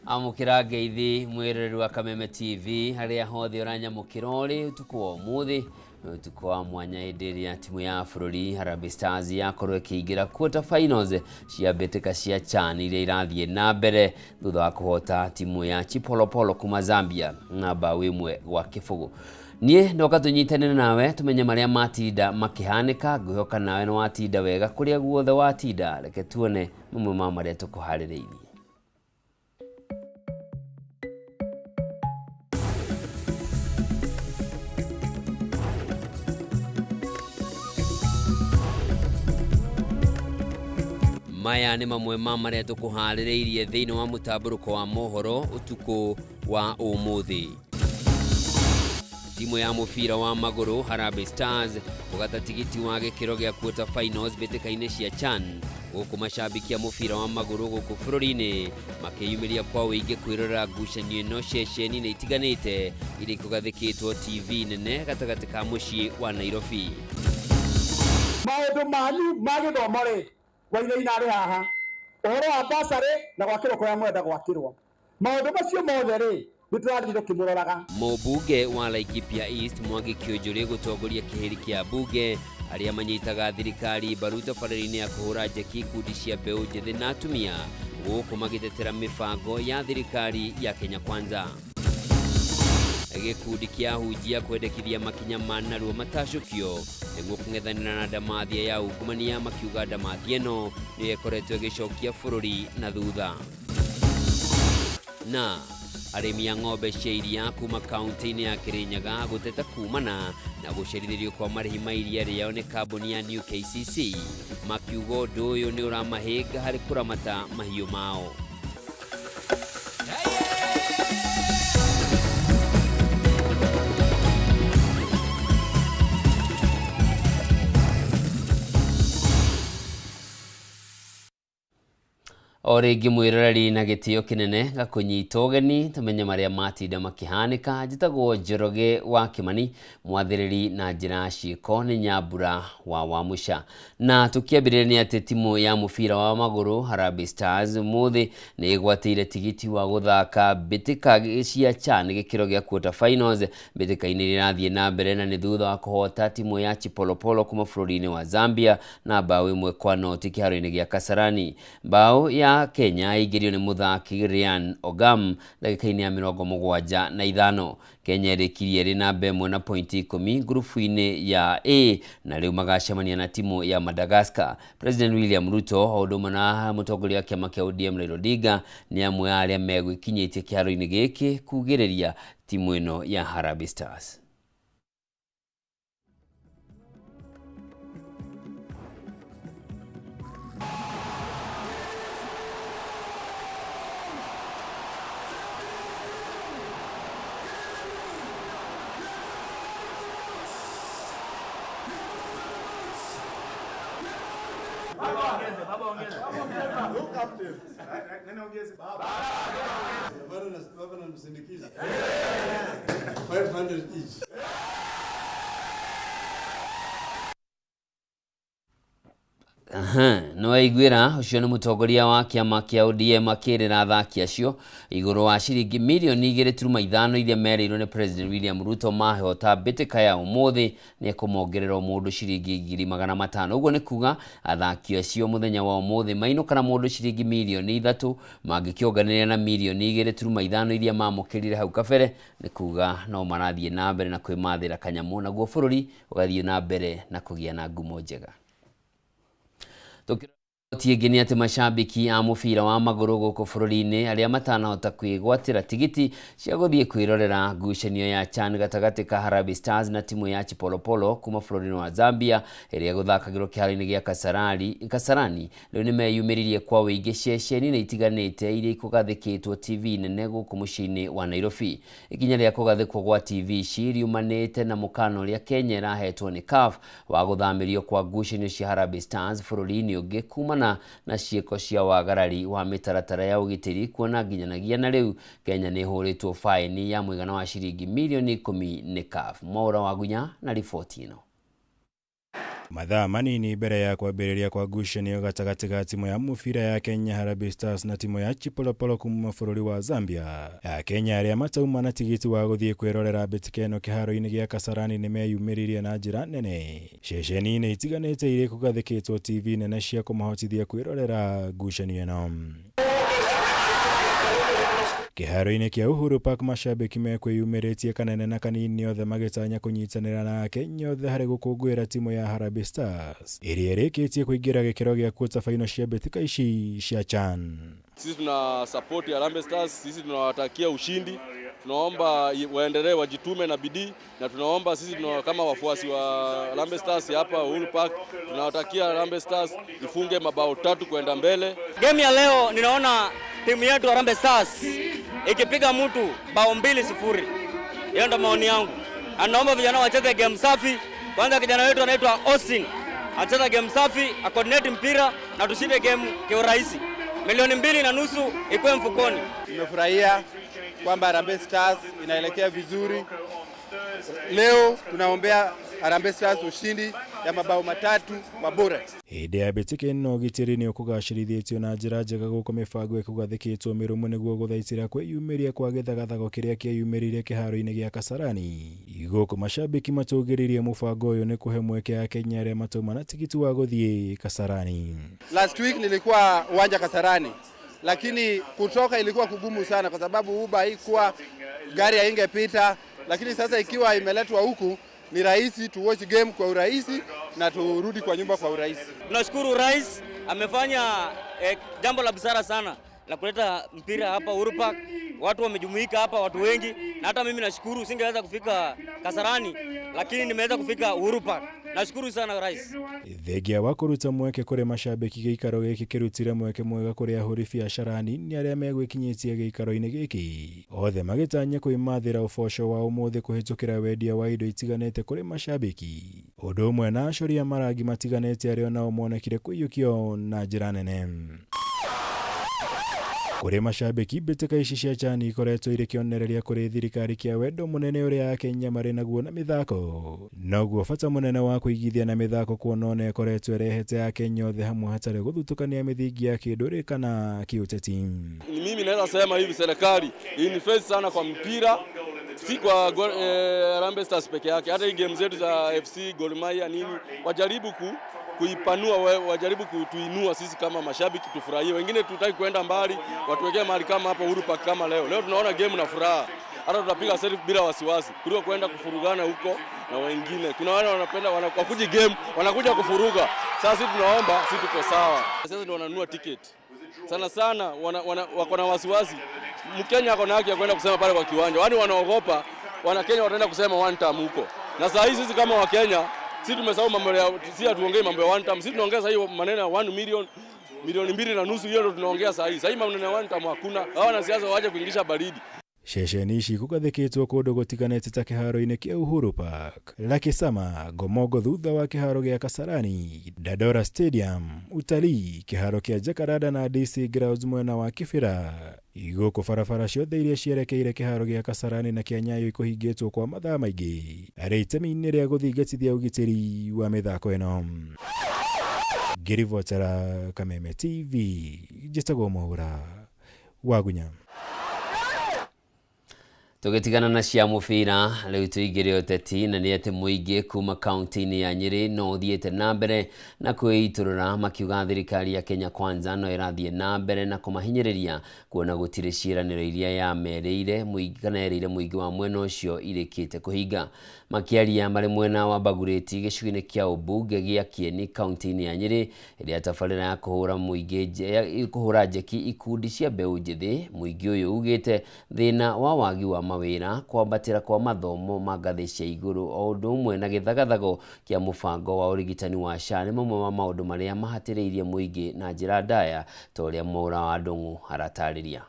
Amũkĩra ngeithi mwĩroreri wa Kameme TV harĩa hothe ũranyamũkĩra ũrĩ ũtukũ wa ũmũthĩ. Nĩ ũtukũ wa mwanya hĩndĩ ĩrĩa timu ya bũrũri Harambee Stars yakorwo ĩkĩingĩra quarter finals cia mbĩtĩka cia CHAN iria irathiĩ na mbere thutha wa kũhota timu ya Chipolopolo kuma Zambia na mbaũ 1-0. Niĩ ndoka tũnyitanĩre nawe tũmenye marĩa matinda makĩhanĩka. Ngwĩhoka nawe nĩ watinda wega kũrĩa guothe watinda. Reke tuone mamwe ma marĩa tũkũharĩrĩirie. Maya nĩ mamwe ma marĩa tũkũharĩrĩirie thĩinĩ wa mũtambũrũko wa mohoro ũtukũ wa ũmũthĩ. Timu ya mũbira wa magũrũ Harambee Stars kũgata tigiti wa gĩkĩro gĩa quarter finals mbĩtĩka-inĩ cia CHAN, gũkũ macambĩki a mũbira wa magũrũ gũkũ bũrũri-inĩ makĩyumĩria kwa ũingĩ kwĩrorera ngucanio ĩno ceceni-inĩ itiganĩte iria ikũgathĩkĩtwo TV nene gatagatĩ ka mũciĩ wa Nairobi. Maũndũ manyu ma gĩthomo rĩ, Wainaina arĩ haha, ũhoro wa bursary na gwakĩrwo kũrĩa mũrenda gwakĩrwo. Maũndũ macio mothe rĩ, nĩ tũrathiĩ tũkĩmũroraga. Mũmbunge wa Laikipia East Mwangi Kiunjuri gũtongoria kĩhĩri kĩa ambunge arĩa manyitaga thirikari mbaru tabarĩra-inĩ ya kũhũra njeki ikundi cia mbeũ njĩthĩ na atumia gũkũ magĩtetera mĩbango ya thirikari ya Kenya Kwanza. Gĩkundi kĩa ahunjia kwendekithia makinya ma narua matacũkio nĩguo kũng'ethanĩra na ndamathia ya ungumania, makiuga ndamathia ĩno nĩyo ĩkoretwo ĩgĩcokia bũrũri na thutha. Na arĩmi a ng'ombe cia iria kuma kaunti-inĩ ya Kirinyaga gũteta kumana na gũcerithĩrio kwa marĩhi ma iria rĩao nĩ kambuni ya New KCC, makiuga ũndũ ũyũ nĩ ũramahĩnga harĩ kũramata mahiũ mao. O rĩngĩ mwĩroreri na gĩtĩo kĩnene gakũnyita ũgeni tũmenye marĩa matinda makĩhanĩka. Njĩtagwo Njoroge wa Kĩmani, mwathĩrĩri na njĩra ya ciĩko nĩ Nyambura wa Wamũca. Na tũkĩambĩrĩria nĩ atĩ timu ya mũbira wa magũrũ Harambee Stars ũmũthĩ nĩ ĩgwatĩire tigiti wa gũthaka mbĩtĩka cia CHAN gĩkĩro gĩa quarter finals mbĩtĩka-inĩ iria irathiĩ na mbere, na nĩ thutha wa kũhota timu ya Chipolopolo kuma bũrũri-inĩ wa Zambia na mbaũ 1-0 kĩharo-inĩ gĩa Kasarani. Mbaũ ya Kenya ĩingĩrio nĩ mũthaki Ryan Ogam ndagĩka-inĩ ya 75. Kenya ĩrĩkirie ĩrĩ namba 1 na pointi 10 ngurubu-inĩ ya A na rĩu magacemania na timu ya Madagascar. President William Ruto o ũndũ ũmwe na mũtongoria wa kĩama kĩa ODM Raila Odinga nĩ amwe a arĩa megwĩkinyĩtie kĩharo-inĩ gĩkĩ kugĩrĩria timu ĩno ya Harambee Stars. Nĩ waiguĩra ũcio nĩ mũtongoria wa kĩama kĩa ODM akĩrĩra athaki acio igũrũ wa ciringi mirioni 2.5 iria merĩirwo nĩ President William Ruto mahota mbĩtĩka ya ũmũthĩ nĩ ekũmongerera o mũndũ ciringi 500,000. Ũguo nĩ kuga athaki acio mũthenya wa ũmũthĩ mainũka na mũndũ ciringi mirioni 3, mangĩkĩonganĩrĩra na mirioni 2.5 iria mamũkĩrire hau kabere, nĩ kuga no marathiĩ na mbere na kwĩmathĩra kanyamũ, naguo bũrũri ũgathiĩ na mbere na kũgĩa na ngumo njega. Riboti ĩngĩ nĩ atĩ macambĩki a mũbira wa magũrũ gũkũ bũrũri-inĩ arĩa matanahota kwĩgwatĩra tigiti cia gũthiĩ kwĩrorera ngucanio ya CHAN gatagatĩ ka Harambee Stars na timu ya Chipolopolo kuma bũrũri-inĩ wa Zambia ĩrĩa ĩgũthakagĩrwo kĩharo-inĩ gĩa Kasarani rĩu nĩ meyumĩririe kwa ũingĩ ceceni-inĩ itiganĩte iria ikũgathĩkĩtwo TV nene gũkũ mũciĩ-inĩ wa Nairobi. Ikinya rĩa kũgathĩkwo gwa TV ici riumanĩte na mũkana ũrĩa Kenya ĩrahetwo nĩ CAF wa gũthamĩrio kwa ngucanio cia Harambee Stars bũrũri-inĩ ũngĩ kumana na ciĩko cia wagarari wa mĩtaratara ya ũgitĩri, kuona nginyanagia na rĩu Kenya nĩ ĩhũrĩtwo faĩni ya mũigana wa ciringi mirioni 10 nĩ CAF. Mwaũra Wagunya na riboti ĩno. Mathaa manini mbere ya kwambĩrĩria kwa ngucanio gatagatĩ ga timu ya mũbira ya Kenya Harambee Stars na timu ya Chipolopolo kuma bũrũri wa Zambia, Akenya arĩa matauma na tigiti wa gũthiĩ kwĩrorera mbĩtĩka ĩno kĩharo-inĩ gĩa Kasarani nĩmeyumĩririe na njĩra nene ceceni-inĩ itiganĩte iria kũgathĩkĩtwo TV nene cia kũmahotithia kwĩrorera ngucanio ĩno. Kĩharo-inĩ kĩa Uhuru Park macambĩki mekwĩyumĩrĩtie kanene na kanini othe magĩtanya kũnyitanĩra na Akenya othe harĩ gũkũngũĩra timu ya Harambee Stars ĩrĩa ĩrĩkĩtie kũingĩra gĩkĩro gĩa quarter final cia mbĩtĩka ici cia CHAN. Sisi tuna support Harambee Stars, sisi tunawatakia ushindi, tunaomba waendelee wajitume na bidii, na tunaomba sisi tuna, kama wafuasi wa Harambee Stars hapa Uhuru Park, tunawatakia Harambee Stars ifunge mabao 3 kwenda mbele. Game ya leo ninaona timu yetu Harambee Stars ikipiga mtu bao 2-0. Hiyo ndo maoni yangu. Anaomba vijana wacheze game safi. Kwanza kijana wetu anaitwa Austin acheza game safi, acoordinate mpira na tushinde game kiurahisi. 2.5 milioni ikuwe mfukoni. Nimefurahia kwamba Harambee Stars inaelekea vizuri. Leo tunaombea Harambee Stars ushindi ya mabao 3 kwa bure. Hĩndĩ ya mbĩtĩka ĩno ũgitĩri nĩ ũkũgacĩrithĩtio na njĩra njega gũkũ mĩbango ĩkũgathĩkĩtwo mĩrũmu nĩguo gũthaitĩra kwĩyumĩria kwa gĩthagathago kĩrĩa kĩeyumĩririe kĩharo-inĩ gĩa Kasarani. Gũkũ macambĩki matũgĩrĩirie mũbango ũyũ nĩ kũhe mweke Akenya arĩa matauma na tigiti wa gũthiĩ Kasarani. Last week nilikuwa uwanja Kasarani, lakini kutoka ilikuwa kugumu sana kwa sababu Uber haikuwa, gari haingepita, lakini sasa ikiwa imeletwa huku ni rahisi tu watch game kwa urahisi na turudi kwa nyumba kwa urahisi. Tunashukuru rais amefanya jambo la busara sana la kuleta mpira hapa Uhuru Park. Watu wamejumuika hapa, watu wengi, na hata mimi nashukuru, singeweza kufika Kasarani lakini nimeweza kufika Uhuru Park. Nashukuru sana rais. Thengia wa kũruta mweke kũrĩ macambĩki, gĩikaro gĩkĩ kĩrutire mweke mwega kũrĩ ahũri biacara anini arĩa megwĩkinyĩtie gĩikaro-inĩ gĩkĩ, othe magĩtanya kwĩmathĩra ũboco wa ũmũthĩ kũhĩtũkĩra wendia wa indo itiganĩte kũrĩ macambĩki, ũndũ ũmwe na acori a marangi matiganĩte arĩa onao monekire kũiyũkio na njĩra nene. Kũrĩ macambĩki, mbĩtĩka ici cia CHAN ikoretwo irĩ kĩonereria kũrĩ thirikari kĩa wendo mũnene ũrĩa Akenya marĩ naguo na mĩthako, noguo bata mũnene wa kũigithia na mĩthako kuona ona ĩkoretwo ĩrehete Akenya othe hamwe hatarĩ gũthutũkania mĩthingi ya kĩndũrĩ kana kĩũteti. Mimi naweza sema hivi, serikali invest sana kwa mpira, si kwa Harambee Stars peke yake, hata hii game zetu za FC Gor Mahia nini, wajaribu kuipanua, wajaribu kutuinua sisi kama mashabiki tufurahie. Wengine tutaki kwenda mbali, watuwekee mahali kama hapo Uhuru Park kama leo. Leo tunaona game na furaha, hata tutapiga selfie bila wasiwasi kuliko kwenda kufurugana huko na wengine. Kuna wale wanapenda wakuji game wanakuja kufuruga. Sasa sisi tunaomba, sisi tuko sawa. Sasa ndio wananunua ticket sana sana, wako na wasiwasi. Mkenya ako na haki ya kwenda kusema pale kwa kiwanja, yaani wanaogopa Wanakenya wataenda kusema one time huko, na saa hii sisi kama Wakenya sisi tumesahau mambo ya, sisi hatuongei mambo ya one time, sisi tunaongea sasa hiyo maneno ya 1 million, 2.5 milioni, hiyo ndio tunaongea saa hii. Sasa hii maneno ya one time hakuna. Hawa wanasiasa waache kuingisha baridi. Ceceni ici kũgathĩkĩtwo kũndũ gũtiganĩte ta kĩharo-inĩ kĩa Uhuru Park, Lakisama, Ngomongo thutha wa kĩharo gĩa Kasarani, Dandora Stadium, Utalii, kĩharo kĩa Jacaranda na DC Grounds mwena wa Kibera. Gũkũ barabara ciothe iria cierekeire kĩharo gĩa Kasarani na kĩa Nyayo ikũhingĩtwo kwa mathaa maingĩ arĩ itemi-inĩ rĩa gũthingatithia ũgitĩri wa mĩthako ĩno. Ngĩribotera Kameme TV, njĩtagwo Mwaura Wagunya. Tũgĩtigana na cia mũbira, rĩu tũingĩre ũteti, na nĩ atĩ mũingĩ kuma kaunti-inĩ ya Nyĩrĩ no ũthiĩte na mbere na kwĩitũrũra makiuga thirikari ya Kenya Kwanza no ĩrathiĩ na mbere na kũmahinyĩrĩria kuona gũtirĩ ciĩranĩro iria yamerĩire mũingĩ kana yerĩire mũingĩ wa mwena ũcio irĩkĩte kũhinga. Makĩaria marĩ mwena wa Bagurĩti gĩcigo-inĩ kĩa ũmbunge gĩa Kieni kaunti-inĩ ya Nyĩrĩ, ĩrĩa tabarĩra ya kũhũra mũingĩ kũhũra njeki ikundi cia mbeũ njĩthĩ, mũingĩ ũyũ ugĩte thĩna wa wagi wa mawĩra, kwambatĩra kwa mathomo ma ngathĩ cia igũrũ o ũndũ ũmwe na gĩthagathago kĩa mũbango wa ũrigitani wa SHA nĩ mamwe ma maũndũ marĩa mahatĩrĩirie mũingĩ na njĩra ndaya, ta ũrĩa Mwaura wa Ndung'u aratarĩria.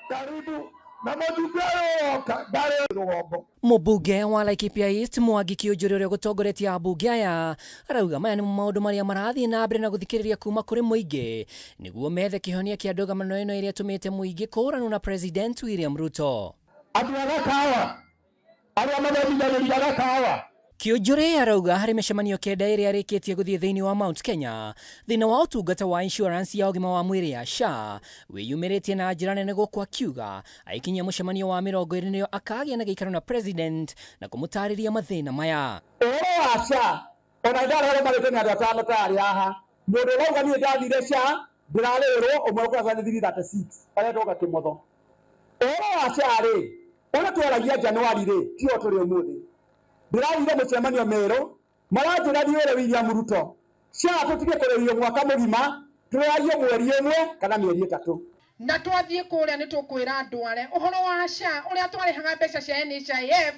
Karibu na mũjumbe ũyũ woka ndarĩ rũgongo. Mũmbunge wa Laikipia East Mwangi Kiunjuri ũrĩa ũgũtongoretie ambunge aya arauga maya nĩmo maũndũ marĩa marathiĩ na mbere na gũthikĩrĩria kuma kũrĩ mũingĩ nĩguo methe kĩhonia kĩa ndũgamano ĩno ĩrĩa ĩtũmĩte mũingĩ kũũranwo na President William Ruto. Andũ a Gakawa arĩa mathomithagĩria Gakawa. Kiunjuri arauga harĩ mĩcemanio 9 ĩrĩa arĩkĩtie gũthiĩ thĩinĩ wa Mount Kenya, thĩna wa ũtungata wa insurance ya ũgima wa mwĩrĩ ya SHA wĩyumĩrĩtie na njĩra nene gũkũ akiuga aikinyia mũcemanio wa 20 nĩyo akagĩa na gĩikaro na president na kũmũtarĩria mathĩna maya. Ũhoro wa SHA ona ndarehwo marĩtwo nĩ andũ atano tarĩ haha, mũndũ ũrauga niĩ ndathire SHA ndĩrarĩrwo ũmwe ũkũraga nĩ 336 arendwo gakĩmotho. Ũhoro wa SHA rĩ, ũrĩa twaragia Januari rĩ, tio tũrĩ ũmũthĩ. Ndĩrathire mũcemanio Meru, maranjĩra thiĩ ũrĩa William Ruto, SHA tũtige kũrĩhio mwaka mũgima, tũrĩhagio mweri ĩmwe kana mĩeri 3. Na twathiĩ kũrĩa nĩ tũkwĩra andũ arĩa ũhoro wa SHA ũrĩa twarĩhaga mbeca cia NHIF,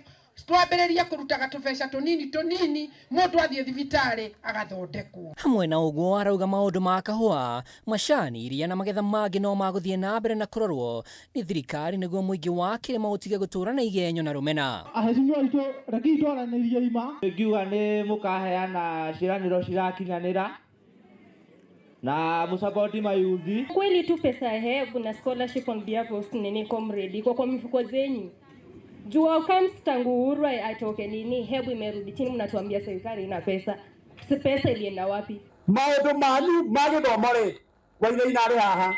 twambĩrĩrie kũrutaga tũbeca tũnini tũnini, mũndũ athiĩ thibitarĩ agathondekwo. Hamwe na ũguo arauga maũndũ ma kahũa, macani, iria na magetha mangĩ no magũthiĩ na mbere na kũrorwo nĩ thirikari nĩguo mũingĩ wa kĩrĩma ũtige gũtũũra na igenyo na rũmena. Aheshimiwa aitũ, rekei twaranĩrie ima. Ngiuga nĩ mũkaheana ciĩranĩro cirakinyanĩra na mũsapoti mayuthi. Kweli tu pesa ya HELB na scholarship on behalf of nini comrade iko kwa mifuko zenyu. Juu comes tangu Uhuru atoke nini, HELB imerudi chini, mnatuambia serikali ina pesa. Si pesa ilienda wapi? Maũndũ manyu ma gĩthomo rĩ, Wainaina arĩ haha.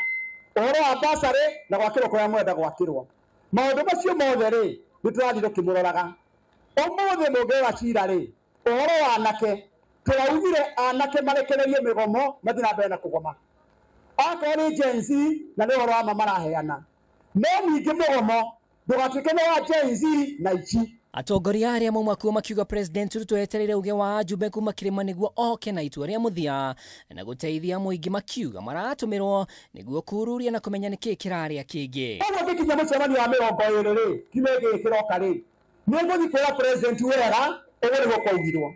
Ũhoro wa bursary na gwakĩrwo kũrĩa mwenda gwakĩrwo. Maũndũ macio mothe rĩ, nĩ tũrathiĩ tũkĩmũroraga. Ũmũthĩ mũngĩrora cira rĩ, ũhoro wa anake, tũraugire anake marekererie mĩgomo mathiĩ na mbere na kũgoma. Akorwo nĩ Gen Z na nĩ ũhoro wa ma maraheana. No ningĩ mũgomo ndũgatuĩke nĩ wa Gen Z na ici. Atongoria arĩa mauma kuo makiuga President Ruto etereire uge wa ajumbe kuma kĩrĩma nĩguo oke na itua rĩa mũthia na gũteithia mũingĩ, makiuga maratũmĩrwo nĩguo kururia na kũmenya nĩkĩ kĩrarĩa kĩngĩ. Koguo ngĩkinya mũcemanio wa 20 rĩ, kiumia gĩkĩ kĩroka rĩ, nĩ ngũthiĩ kwĩra President wega ũguo nĩguo kwaugirwo.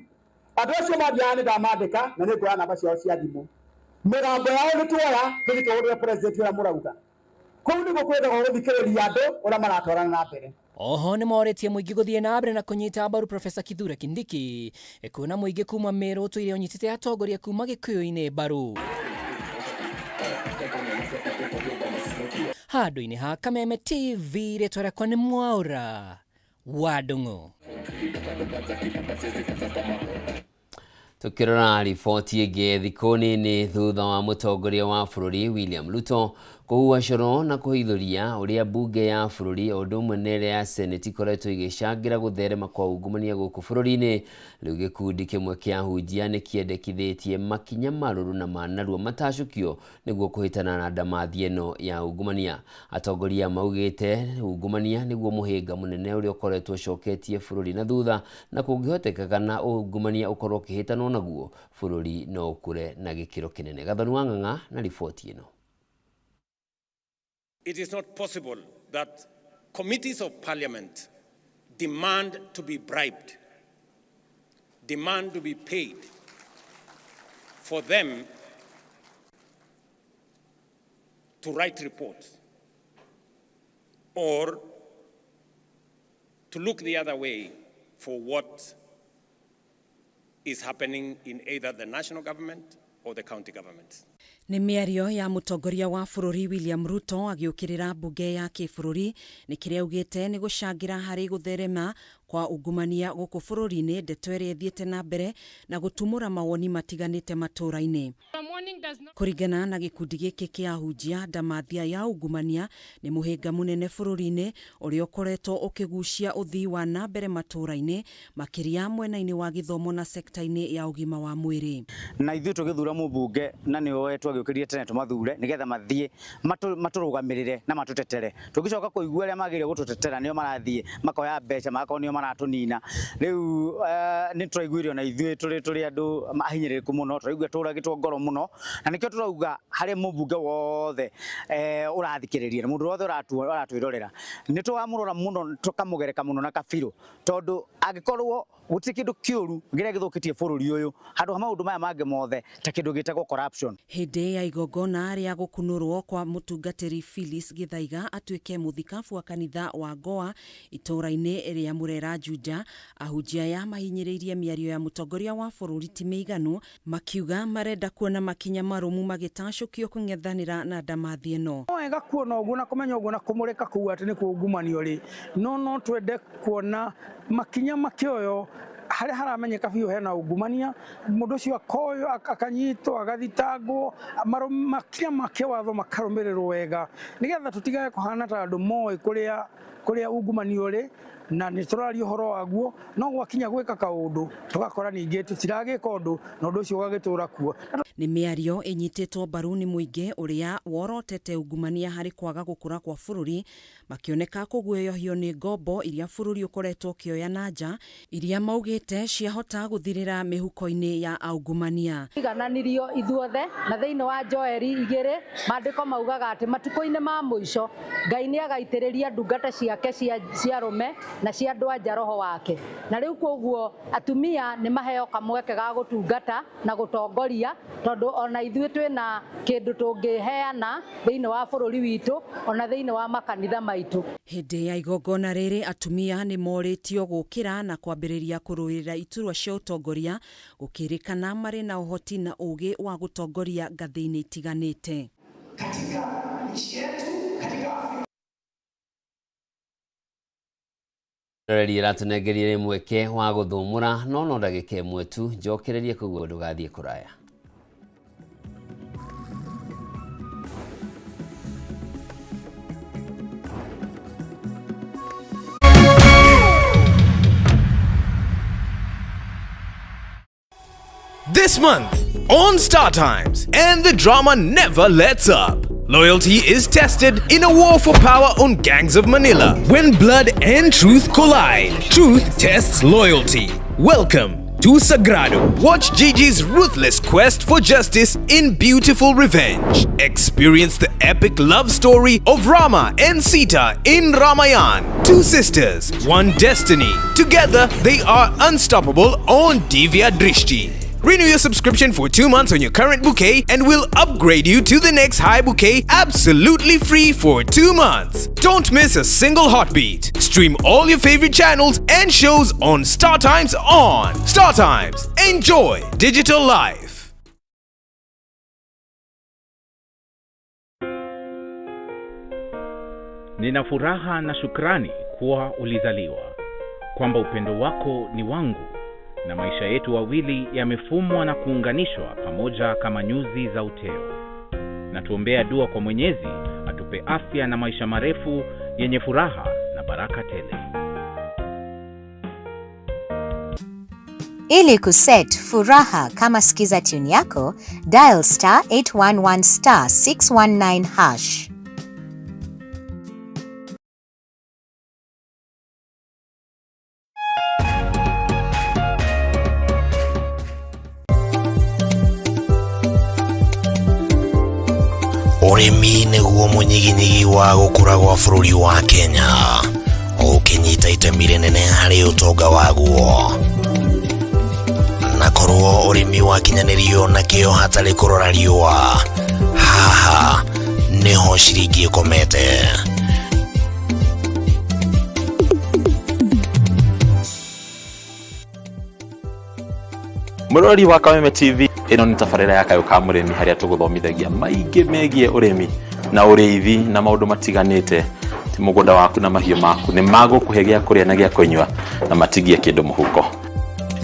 Andũ acio mathiaga nĩ ndamandĩka na nĩ nguoya namba ciao cia thimũ. Mĩgambo yao nĩ tuoya tũthiĩ tũhũrĩre President ũrĩa mũrauga. Kũu nĩguo kwendagwo gũthikĩrĩria andũ ũrĩa maratwarana na mbere. Oho nĩ morĩtie mũingĩ gũthiĩ na mbere na kũnyita mbaru Profesa Kithure Kindiki, kuona mũingĩ kuma Meru ũtũire ũnyitĩte atongoria kuma Gĩkũyũ-inĩ mbaru. Handũ-inĩ ha Kameme TV, rĩtwa rĩakwa nĩ Mwaũra wa Ndung'u. Tukirora riboti ĩngĩ thikũ nini thutha wa mũtongoria wa bũrũri William Ruto kũhuha coro na kũhithũria ũrĩa mbunge ya bũrũri o ũndũ ũmwe na ĩrĩa ya Senate ikoretwo igĩcangĩra gũtherema kwa ungumania gũkũ bũrũri-inĩ. Rĩu gĩkundi kĩmwe kĩa ahunjia nĩ kĩendekithĩtie makinya marũrũ na ma narua matacũkio nĩguo kũhĩtana na ndamathi ĩno ya ungumania. Atongoria maugĩte ungumania nĩguo mũhĩnga mũnene ũrĩa ũkoretwo ũcoketie bũrũri na thutha, na kũngĩhoteka kana ungumania ũkorwo ũkĩhĩtanwo naguo bũrũri no ũkũre na gĩkĩro kĩnene. Gathoni wa Ng'ang'a na riboti ĩno. It is not possible that committees of parliament demand to be bribed, demand to be paid for them to write reports or to look the other way for what is happening in either the national government or the county governments. Nĩ mĩario ya mũtongoria wa bũrũri William Ruto agĩũkĩrĩra mbunge ya kĩbũrũri nĩ kĩrĩa augĩte nĩ gũcangĩra harĩ gũtherema kwa ungumania gũkũ bũrũri-inĩ, ndeto ĩrĩa ĩthiĩte na mbere na gũtumũra mawoni matiganĩte matũũra-inĩ. Kũringana na gĩkundi gĩkĩ kĩa ahunjia, ndamathia ya ungumania nĩ mũhĩnga mũnene bũrũri-inĩ ũrĩa ũkoretwo ũkĩgucia ũthii wa na mbere matũũra-inĩ, makĩria mwena-inĩ wa gĩthomo na sekta-inĩ ya ũgima wa mwĩrĩ. Na ithuĩ tũgĩthura mũmbunge na nĩwe twagĩũkĩrire tene tũmathure nĩgetha mathiĩ matũrũgamĩrĩre na matũtetere. Tũgĩcoka kũigua arĩa magĩrĩire gũtũtetera nĩo marathiĩ makoya mbeca magakorwo nĩo maratũnina. Rĩu nĩ tũraiguire ona ithuĩ tũrĩ andũ ahinyĩrĩrĩku mũno, tũraigua tũragĩtwo ngoro mũno, na nĩkĩo tũrauga harĩ mũmbunge wothe ũrathikĩrĩria na mũndũ wothe ũratwĩrorera nĩ tũramũrora mũno tũkamũgereka mũno na kabirũ, tondũ angĩkorwo gũtirĩ kĩndũ kĩũru kĩrĩa gĩthũkĩtie bũrũri ũyũ handũ ha maũndũ maya mangĩ mothe ta kĩndũ gĩtagwo corruption. Hĩndĩ ya igongona rĩa gũkunũrwo kwa mũtungatĩri Phyllis Gĩthaiga atuĩke mũthikabu wa kanitha wa Goa itũũra-inĩ rĩa Mũrera Juja, ahunjia aya mahinyĩrĩirie mĩario ya mũtongoria wa bũrũri ti mĩiganu, makiuga marenda kuona makinya marũmu magĩtacũkio kũng'ethanĩra na ndamathi ĩno. No wega kuona ũguo na kũmenya ũguo na kũmũrĩka kũu atĩ nĩ kuo ungumanio rĩ, no twende kuona makinya makĩoyo Harĩa haramenyeka biũ hena ungumania, mũndũ ũcio akoywo, akanyitwo, agathitangwo, makinya ma kĩwatho makarũmĩrĩrwo wega, nĩgetha tũtigage kũhana ta andũ moĩ kũrĩa kũrĩa ungumania ũrĩ na nĩ tũraria ũhoro waguo, no gwakinya gwĩka kaũndũ tũgakora ningĩ tũtiragĩka ũndũ na ũndũ ũcio ũgagĩtũra kuo. Nĩ mĩario ĩnyitĩtwo mbaru nĩ mũingĩ ũrĩa worotete ungumania harĩ kwaga gũkũra kwa bũrũri, makĩoneka kũguoyohio nĩ ngombo iria bũrũri ũkoretwo ũkĩoya na nja, iria maugĩte ciahota gũthirĩra mĩhuko-inĩ ya aungumania. Igananirio ithuothe na thĩinĩ wa Joeli 2 maandĩko maugaga atĩ matukũ-inĩ ma mũico Ngai nĩ agaitĩrĩria ndungata ciake cia arũme na cia andũ anja roho wake, na rĩu koguo atumia nĩ maheo kamweke ga gũtungata na gũtongoria, tondũ ona ithuĩ twĩna kĩndũ tũngĩheana thĩinĩ wa bũrũri witũ ona thĩinĩ wa makanitha maitũ. Hĩndĩ ya igongona rĩrĩ atumia nĩ morĩtio gũkĩra na kwambĩrĩria kũrũĩrĩra iturwa cia ũtongoria, gũkĩrĩkana marĩ na ũhoti na ũgĩ wa gũtongoria ngathĩ-inĩ itiganĩte. Katika nchi yetu, katika Afrika Roreri ĩratũnengerire mweke wa gũthũmũra no no ndagĩka ĩmwe tu njokererie koguo ndũgathiĩ kũraya. This month on Star Times, and the drama never lets up. Loyalty is tested in a war for power on Gangs of Manila. When blood and truth collide, truth tests loyalty. Welcome to Sagrado. Watch Gigi's ruthless quest for justice in beautiful revenge. Experience the epic love story of Rama and Sita in Ramayan. Two sisters, one destiny. Together, they are unstoppable on Divya Drishti. Renew your subscription for 2 months on your current bouquet and we'll upgrade you to the next high bouquet absolutely free for 2 months. Don't miss a single heartbeat. Stream all your favorite channels and shows on Star Times On. Star Times. Enjoy digital life. Nina furaha na shukrani kuwa ulizaliwa, kwamba upendo wako ni wangu na maisha yetu wawili yamefumwa na kuunganishwa pamoja kama nyuzi za uteo. Na tuombea dua kwa Mwenyezi atupe afya na maisha marefu yenye furaha na baraka tele. Ili kuset furaha kama skiza tune yako, dial star 811 star 619 hash. Ũrĩmi nĩguo mũnyiginyigi wa gũkũra gwa bũrũri wa Kenya, ũkĩnyita itemi rĩnene harĩ ũtonga waguo. Na korwo ũrĩmi wakinyanĩrio na kĩo hatarĩ kũrora riũa, haha nĩho ciringi ĩkomete. Mũrori wa Kameme TV, ĩno nĩ tabarĩra ya Kayũ ka Mũrĩmi harĩa tũgũthomithagia maingĩ megiĩ ũrĩmi na ũrĩithi na maũndũ matiganĩte. Ti mũgũnda waku na mahiũ maku nĩ magũkũhe gĩa kũrĩa na gĩa kũnyua na matigie kĩndũ mũhuko.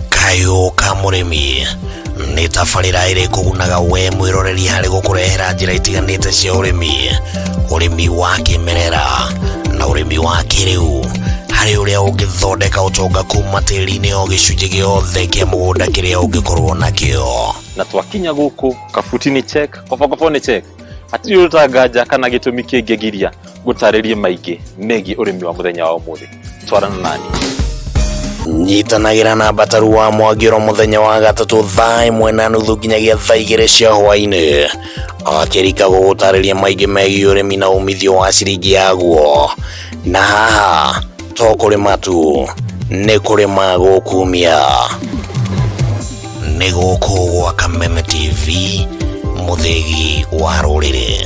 Kayũ ka Mũrĩmi nĩ tabarĩra ĩrĩ kũgunaga we mwĩroreri harĩ gũkũrehera njĩra itiganĩte cia ũrĩmi, ũrĩmi wa kĩmerera na ũrĩmi wa kĩrĩu, harĩ ũrĩa ũngĩthondeka ũtonga kuma tĩri-inĩ o gĩcunjĩ gĩothe kĩa mũgũnda kĩrĩa ũngĩkorwo nakĩo. Na twakinya gũkũ kabuti nĩ check, kobokobo nĩ check, hatirĩ ũtanganja kana gĩtũmi kĩngĩgiria gũtarĩrie maingĩ megiĩ ũrĩmi wa mũthenya wa ũmũthĩ. Twarana nani. Nyitanagĩra na Mbataru wa Mwangĩro mũthenya wa gatatũ thaa 1:30 nginyagia thaa 2 cia hwaĩ-inĩ, akĩrika gũgũtarĩria maingĩ megiĩ ũrĩmi na umithio wa ciringi yaguo. Na haha to kũrĩma tu, nĩ kũrĩma gũkumia. Nĩ gũkũ gwa Kameme TV, mũthĩgi wa rũrĩrĩ.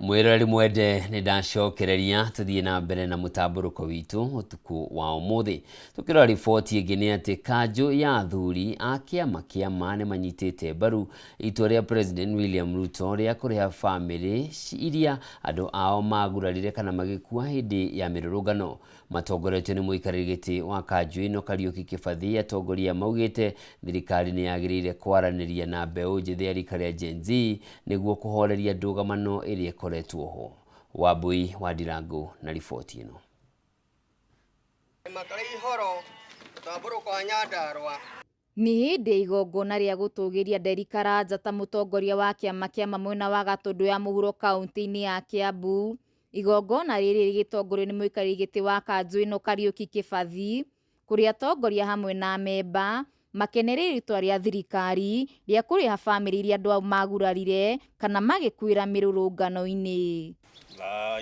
Mwĩroreri mwende, nĩ ndacokereria tũthiĩ na mbere na mũtambũrũko witũ ũtukũ wa ũmũthĩ. Tũkĩrora riboti ĩngĩ nĩ atĩ kanjũ ya athuri a kĩama kĩa ma nĩ manyitĩte mbaru itua rĩa President William Ruto rĩa kũrĩha bamĩrĩ iria andũ ao magurarire kana magĩkua hĩndĩ ya mĩrũrũngano. Matongoretio nĩ mũikarĩri gĩtĩ wa kanjũ ĩno Kariũki Kĩbathi, atongoria maugĩte thirikari nĩ yagĩrĩire kwaranĩria na mbeũ njĩthĩ ya rika rĩa Gen Z nĩguo kũhoreria ndũgamano ĩrĩa ĩkoretwo ho. Wambui wa Ndirangu na riboti ĩno. Nĩ hĩndĩ ya igongona rĩa gũtũgĩria Nderi Karanja ta mũtongoria wa kĩama kĩa ma mwena wa Gatũndũ ya mũhuro kaunti-inĩ ya Kiambu. Igongona rĩrĩ rĩgĩtongorio nĩ mũikarĩri gĩtĩ wa kanjũ ĩno Kariũki Kĩbathi, kũrĩa atongoria hamwe na amemba makenereire itua rĩa thirikari rĩa kũrĩha bamĩrĩ iria andũ ao magurarire kana magĩkuĩra mĩrũrũngano-inĩ.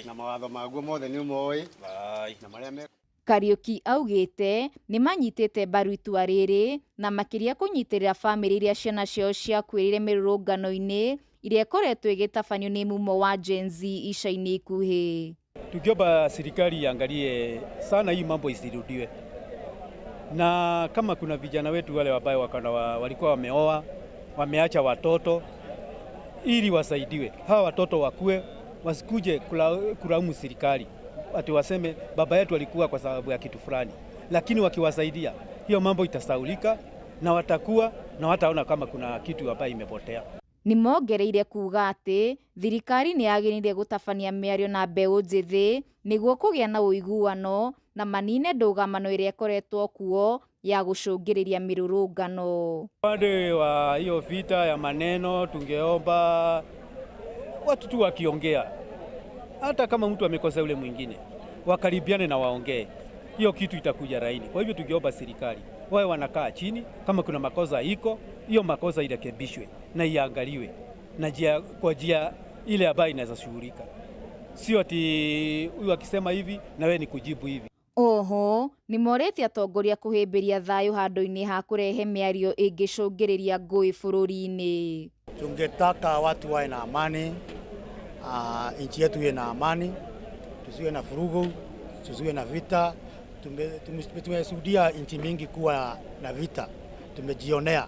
Na mawatho maguo mothe nĩ ũmoĩ na marĩa me Kariũki augĩte nĩ manyitĩte mbaru itua rĩrĩ na makĩria kũnyitĩrĩra bamĩrĩ iria ciana ciao ciakuĩrĩire mĩrũrũngano-inĩ ĩrĩa ĩkoretwo ĩgĩtabanio nĩ mumo wa Gen Z ica-inĩ ikuhĩ. Tukiomba serikali iangalie sana hii mambo isirudiwe, na kama kuna vijana wetu wale ambao walikuwa wameoa wameacha watoto, ili wasaidiwe hawa watoto wakue, wasikuje kulaumu serikali ati waseme baba yetu alikuwa kwa sababu ya kitu fulani, lakini wakiwasaidia hiyo mambo itasaulika na watakuwa na wataona kama kuna kitu ambayo imepotea. Nĩ mongereire kuuga atĩ thirikari nĩ yagĩrĩire gũtabania mĩario na mbeũ njĩthĩ nĩguo kũgĩa na ũiguano na manine ndũgamano ĩrĩa ĩkoretwo kuo ya gũcũngĩrĩria mĩrũrũngano. Upande wa hiyo vita ya maneno, tungeomba watu tu wakiongea, hata kama mtu amekosa yule mwingine, wakaribiane na waongee, hiyo kitu itakuja laini. Kwa hivyo tungeomba serikali wawe wanakaa chini, kama kuna makosa iko, hiyo makosa irekebishwe na iangaliwe na njia, kwa njia ile ambayo inaweza shughulika, sio ati huyu akisema hivi na wewe ni kujibu hivi. Oho nĩ morĩtie atongoria kũhĩmbĩria thayũ handũ-inĩ ha kũrehe mĩario ĩngĩcũngĩrĩria ngũĩ bũrũri-inĩ. Tungetaka watu wawe na amani, nchi yetu iwe na amani, tusiwe na furugu, tusiwe na vita. Tumeshuhudia nchi mingi kuwa na vita, tumejionea.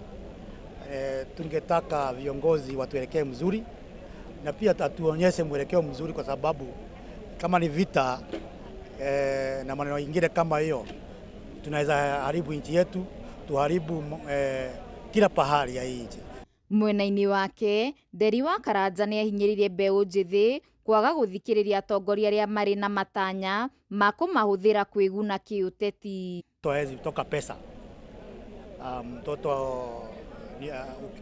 Tungetaka viongozi watuelekee mzuri na pia tatuonyeshe mwelekeo mzuri, kwa sababu kama ni vita na maneno mengine kama hiyo, tunaweza haribu nchi yetu, tuharibu kila pahali ya hii nchi. Mwena-inĩ wake, Nderi wa Karanja nĩ ahinyĩrĩirie mbeũ njĩthĩ kwaga gũthikĩrĩria atongoria arĩa marĩ na matanya ma kũmahũthĩra kwĩguna kĩũteti. Mtoto hawezi toka pesa. Mtoto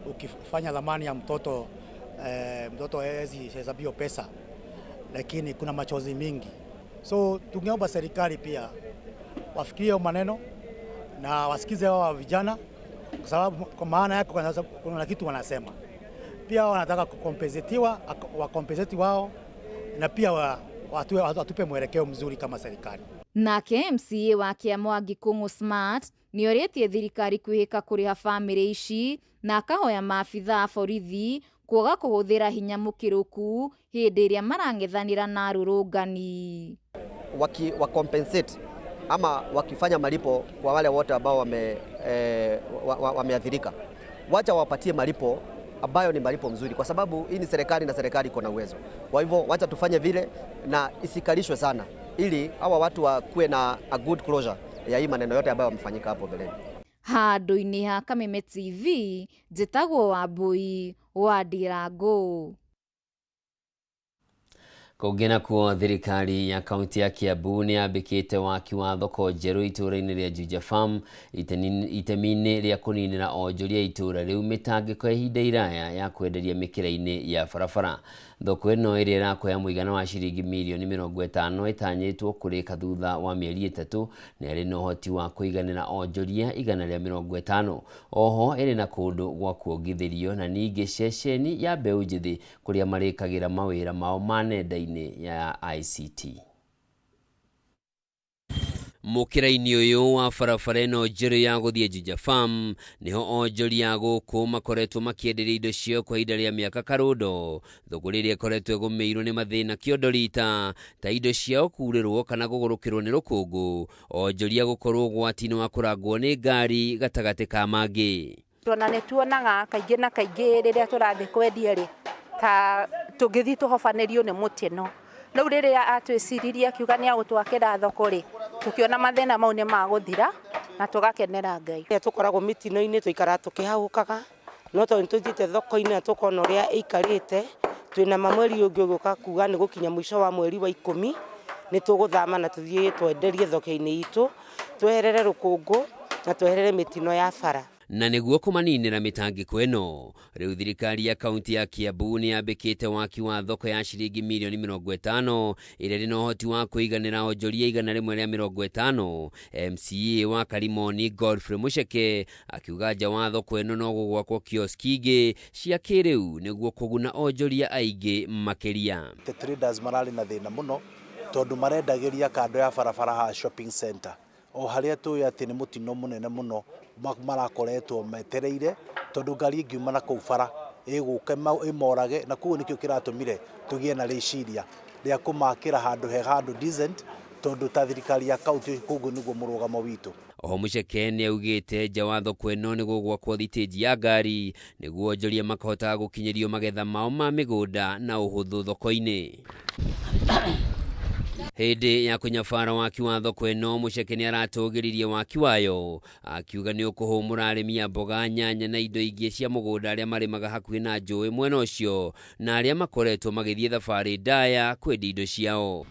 ukifanya dhamani ya mtoto, mtoto hawezi hesabiwa pesa, lakini kuna machozi mingi. So tungeomba serikali pia wafikirie maneno na wasikize hao vijana, kwa sababu kwa maana yako kuna kitu wanasema. Pia wanataka kukompensetiwa, wakompenseti wao na pia watupe mwelekeo mzuri kama serikali. Nake MCA wa Kĩamwangi Kũng'ũ Smart nĩ orĩtie thirikari kwĩhĩka kũrĩha bamĩrĩ ici na akahoya maabithaa a borithi kwaga kũhũthĩra hinya mũkĩrũku hĩndĩ ĩrĩa marang'ethanĩra na arũrũngani. Wa compensate ama wakifanya malipo kwa wale wote ambao wameathirika, wacha wapatie malipo ambayo ni malipo mzuri, kwa sababu hii ni serikali na serikali iko na uwezo. Kwa hivyo wacha tufanye vile na isikalishwe sana, ili hawa watu wakuwe na a good closure ya hii maneno yote ambayo wamefanyika hapo mbeleni. Handũ-inĩ ha Kameme TV, njĩtagwo Wambui wa Ndirangu. Kũngĩ nakuo, thirikari ya kaunti ya Kiambu nĩ yambĩkĩte waki wa thoko njerũ itũũra-inĩ rĩa Juja Farm itemi-inĩ rĩa kũninĩra onjoria itũũra rĩu mĩtangĩko ya ihinda iraya ya kwenderia mĩkĩra-inĩ ya barabara. Thoko ĩno ĩrĩa ĩrakoya mũigana wa ciringi mirioni 50 ĩtanyĩtwo kũrĩka thutha wa mĩeri 3 na ĩrĩ na ũhoti wa kũiganĩra onjoria 150. Oho ĩrĩ na kũndũ gwa kuongithĩrio na ningĩ ceceni ya mbeũ njĩthĩ kũrĩa marĩkagĩra mawĩra mao ma nenda-inĩ ya ICT. Mũkĩra-inĩ ũyũ wa barabara ĩno njerũ ya gũthiĩ Juja Farm nĩho onjoria a gũkũ makoretwo makĩenderia indo ciao kwa ihinda rĩa mĩaka karũndo, thũgũrĩ ĩrĩa ĩkoretwo ĩgũmĩirwo nĩ mathĩna kĩondo rita ta indo ciao kurĩrwo kana gũgũrũkĩrwo nĩ rũkũngũ, onjoria gũkorwo ũgwati-inĩ wa kũrangwo nĩ ngari gatagatĩ ka mangĩ. Ona nĩ tuonaga kaingĩ na kaingĩ rĩrĩa tũrathiĩ kwendia rĩ, ta tũngĩthiĩ tũhobanĩrio nĩ mũtino. Rĩu rĩrĩa atwĩciririe akiuga nĩ agũtwakĩra thoko rĩ, tũkĩona mathĩna mau nĩ magũthira na tũgakenera Ngai. Rĩrĩa tũkoragwo mĩtino-inĩ tũikaraga tũkĩhahũkaga, no tondũ nĩ tũthiĩte thoko-inĩ na tũkona ũrĩa ĩikarĩte, twĩna ma mweri ũngĩ ũgĩũka kuga nĩ gũkinya mũico wa mweri wa 10 nĩ tũgũthama na tũthiĩ twenderie thoko-inĩ itũ, tweherere rũkũngũ na tweherere mĩtino ya bara. Na nĩguo kũmaninĩra mĩtangĩko ĩno, rĩu thirikari ya kaunti ya Kiambu nĩ yambĩkĩte waki wa thoko ya ciringi mirioni 50 ĩrĩa ĩrĩ na ũhoti wa kũiganĩra onjoria 150. MCA wa Karimoni Godfrey Mucheke akiuga nja wa thoko ĩno no gũgwakwo kioski ingĩ cia kĩrĩu nĩguo kũguna onjoria aingĩ makĩria. The traders mararĩ na thĩna mũno tondũ marendagĩria kando ya barabara haha shopping center o harĩa tũĩ atĩ nĩ mũtino mũnene mũno marakoretwo metereire tondũ ngari ĩngiuma na kũu bara ĩgũka ĩmorage, na koguo nĩkĩo kĩratũmire tũgĩe na rĩciria rĩa kũmakĩra handũ hega, handũ decent, tondũ ta thirikari ya kaunti koguo nĩguo mũrũgamo witũ. Oho Mucheke nĩ augĩte nja wa thoko ĩno nĩ gũgwakwo thitĩnji ya ngari nĩguo onjoria makahotaga gũkinyĩrio magetha mao ma mĩgũnda na ũhũthũ thoko-inĩ. Hĩndĩ ya kũnyabara waki wa thoko ĩno, Mucheke nĩ aratũgĩririe waki wayo akiuga nĩ ũkũhũmũra arĩmi a mboga, nyanya na indo ingĩ cia mũgũnda arĩa marĩmaga hakuhĩ na njũĩ mwena ũcio na arĩa makoretwo magĩthiĩ thabarĩ ndaya kwendia indo ciao.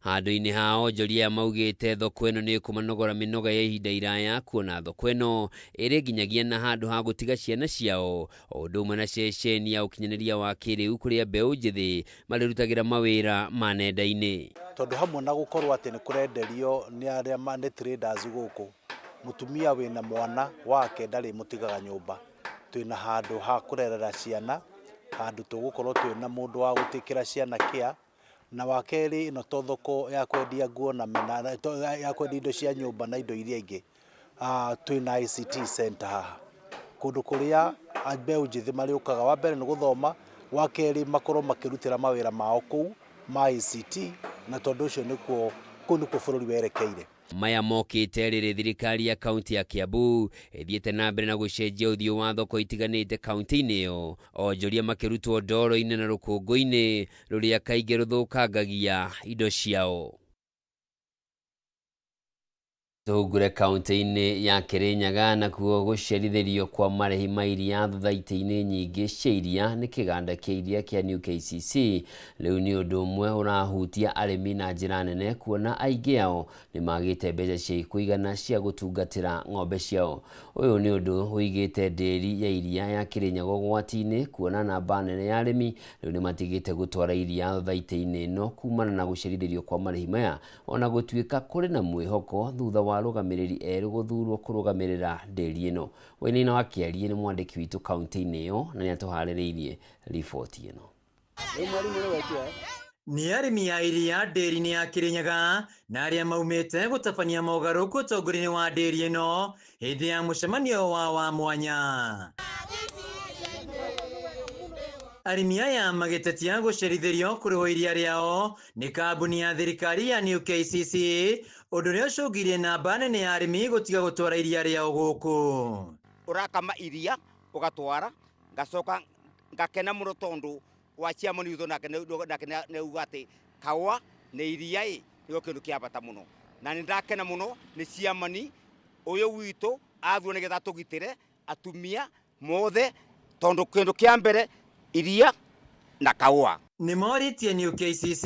Handũ-inĩ ha onjoria aya maugĩte thoko ĩno nĩ ĩkũmanogora mĩnoga ya ihinda iraya kuona thoko ĩno ĩrĩ nginyagia na handũ ha gũtiga ciana ciao o ũndũ ũmwe na ceceni ya ũkinyanĩria wa kĩrĩu kũrĩa mbeũ njĩthĩ marĩrutagĩra mawĩra ma nenda-inĩ. Tondũ hamwe na gũkorwo atĩ nĩ kũrenderio nĩ arĩa nĩ traders gũkũ, mũtumia wĩna mwana wake ndarĩ mũtigaga nyũmba. Twĩna handũ ha kũrerera ciana, handũ tũgũkorwo twĩna mũndũ wa gũtĩkĩra ciana care, na wa kerĩ ĩno to thoko ya kwendia nguo na ya kwendia indo cia nyũmba na indo iria ingĩ. Twĩna ICT center haha, kũndũ kũrĩa mbeũ njĩthĩ marĩũkaga, wa mbere nĩ gũthoma, wa kerĩ makorwo makĩrutĩra mawĩra mao kũu ma ICT, na tondũ ũcio nĩkuo kũu nĩkuo bũrũri werekeire. Maya mokĩte rĩrĩ thirikari ya kaunti ya Kiambu ĩthiĩte na mbere na gũcenjia ũthiũ wa thoko itiganĩte kaunti-inĩ ĩyo, onjoria makĩrutwo ndoro-inĩ na rũkũngũ-inĩ rũrĩa kaingĩ rũthũkangagia indo ciao. Tũhungure kaunti-inĩ ya Kirinyaga nakuo gũcerithĩrio kwa marĩhi ma iria thutha-itĩ-inĩ nyingĩ cia iria nĩ kĩganda kĩa iria kĩa New KCC rĩu nĩ ũndũ ũmwe ũrahutia arĩmi na njĩra nene kuona aingĩ ao nĩ magĩte mbeca cia kũigana cia gũtungatĩra ng'ombe ciao. Ũyũ nĩ ũndũ ũigĩte ndĩri ya iria ya Kirinyaga ũgwati-inĩ kuona namba nene ya arĩmi rĩu nĩ matigĩte gũtwara iria thutha-itĩ-inĩ ĩno kumana na gũcerithĩrio kwa marĩhi maya ona gũtuĩka kũrĩ na mwĩhoko thutha wa arũgamĩrĩri erũ gũthurwo kũrũgamĩrĩra ndĩri ĩno. Wainaina wa Kĩarie nĩ mwandĩki witũ kaunti-inĩ ĩyo na nĩ atũharĩrĩirie riboti ĩno. Nĩ arĩmi a iria ndĩri-inĩ ya Kirinyaga na arĩa maumĩte gũtabania mogarũrũku ũtongoria-inĩ wa ndĩri ĩno hĩndĩ ya mũcemanio wa mwanya. Arĩmi aya magĩtetia gũcerithĩrio kũrĩhwo iria rĩao nĩ kambuni ya thirikari ya New KCC, ũndũ ũrĩa ũcũngĩrĩirie namba nene ya arĩmi gũtiga gũtwara iria rĩao gũkũ. Ũrakama iria ũgatwara, ngacoka ngakena mũno tondũ wa chairman witũ nake nĩ auga atĩ kaũa nĩ iria ĩ nĩkĩo kĩndũ kĩa bata mũno, na nĩ ndakena mũno nĩ chairman ũyũ witũ athurwo nĩgetha atũgitĩre atumia mothe, tondũ kĩndũ kĩa mbere iria na kaũa. Nĩ morĩtie New KCC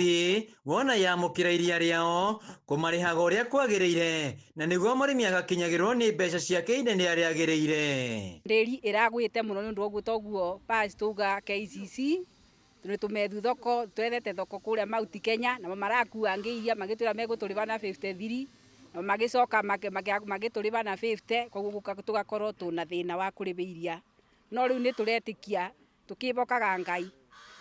wona yamũkĩra iria rĩao kũmarĩhaga ũrĩa kwagĩrĩire na nĩguo mũrĩmi agakinyagĩrwo nĩ mbeca ciake ihinda rĩrĩa rĩagĩrĩire. Ndĩri ĩragwĩte mũno nĩ ũndũ wa ũguo toguo pass tuga KCC nĩ tũmethu thoko twethete thoko kũrĩa Mount Kenya namo marakua angĩ iria magĩtwĩra megũtũrĩba na 53 na magĩcoka magĩtũrĩba na 50, koguo tũgakorwo tũna thĩna wa kũrĩba iria, no rĩu nĩ tũretĩkia tũkĩbokaga Ngai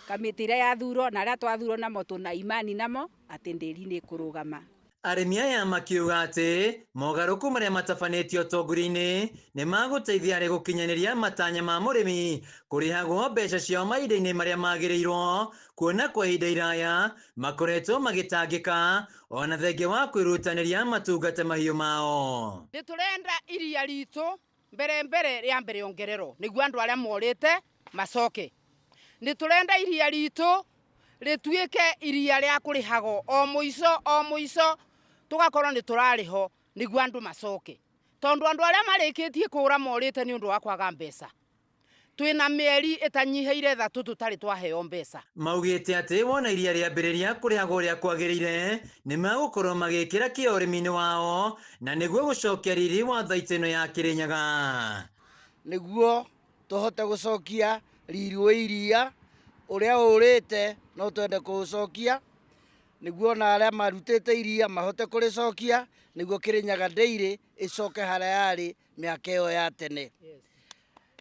kamĩtĩ ĩrĩa yathurwo na arĩa twathurwo namo tũna imani namo atĩ ndĩri nĩ ĩkũrũgama. Arĩmi aya makiuga atĩ mogarũrũku marĩa matabanĩtio ũtongoria-inĩ nĩ magũteithia harĩ gũkinyanĩria matanya ma mũrĩmi kũrĩhagwo mbeca ciao mahinda-inĩ marĩa magĩrĩirwo, kuona kwa ihinda iraya makoretwo magĩtangĩka ona thengia wa kwĩrutanĩria matungate mahiũ mao. Nĩ tũrenda iria ritũ mbere mbere rĩa mbere ongererwo nĩguo andũ arĩa morĩte macoke. Nĩ tũrenda iria ritũ rĩtuĩke iria rĩa kũrĩhagwo o mũico o mũico, tũgakorwo nĩ tũrarĩho nĩguo andũ macoke, tondũ andũ arĩa marĩkĩtie kũra morĩte nĩ ũndũ wa kwaga mbeca. Twĩna mĩeri ĩtanyihĩire 3 tũtarĩ twaheo mbeca. Maugĩte atĩ wona iria rĩambĩrĩria kũrĩhagwo ũrĩa kwagĩrĩire nĩ magũkorwo magĩkĩra kĩo ũrĩmi-inĩ wao na nĩguo gũcokia riri wa thaitĩ ĩno ya Kĩrĩnyaga. Nĩguo tũhote gũcokia riri wa iria ũrĩa ũrĩte no twende kũũcokia, nĩguo ona arĩa marutĩte iria mahote kũrĩcokia, nĩguo Kĩrĩnyaga Dairy ĩcoke harĩa yarĩ mĩaka ĩyo ya tene.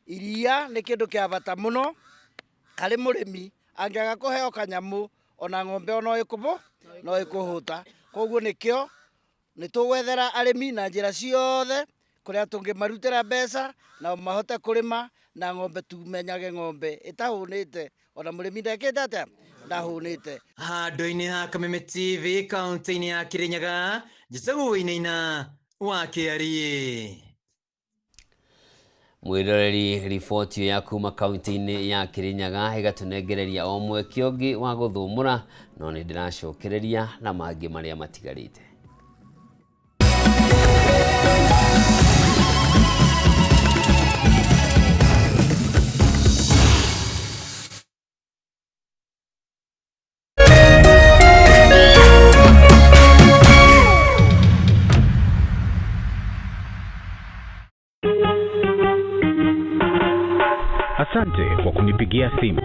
Iria nĩ kĩndũ kĩa bata mũno harĩ mũrĩmi, angĩaga kũheo kanyamũ ona ng'ombe no ĩkũhũta. Koguo nĩkĩo nĩ tũgwethera arĩmi na njĩra ciothe kũrĩa tũngĩmarutĩra mbeca nao mahote kũrĩma na ng'ombe, tumenyage ng'ombe ĩtahũnĩte ona mũrĩmi ndekĩte atĩa, ndahũnĩte. Handũ-inĩ ha Kameme TV kaunti-inĩ ya Kĩrĩnyaga, njĩtagwo Wainaina wa Kĩariĩ. Mwiroreri, riboti ya kuma kaunti-inĩ ya Kĩrĩnyaga ĩgatũnengereria o mweke ũngĩ wa gũthũmũra, no nĩ ndĩracokereria na mangĩ marĩa matigarĩte. Asante kwa kunipigia simu.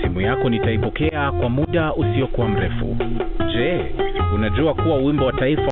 Simu yako nitaipokea kwa muda usiokuwa mrefu. Je, unajua kuwa wimbo wa taifa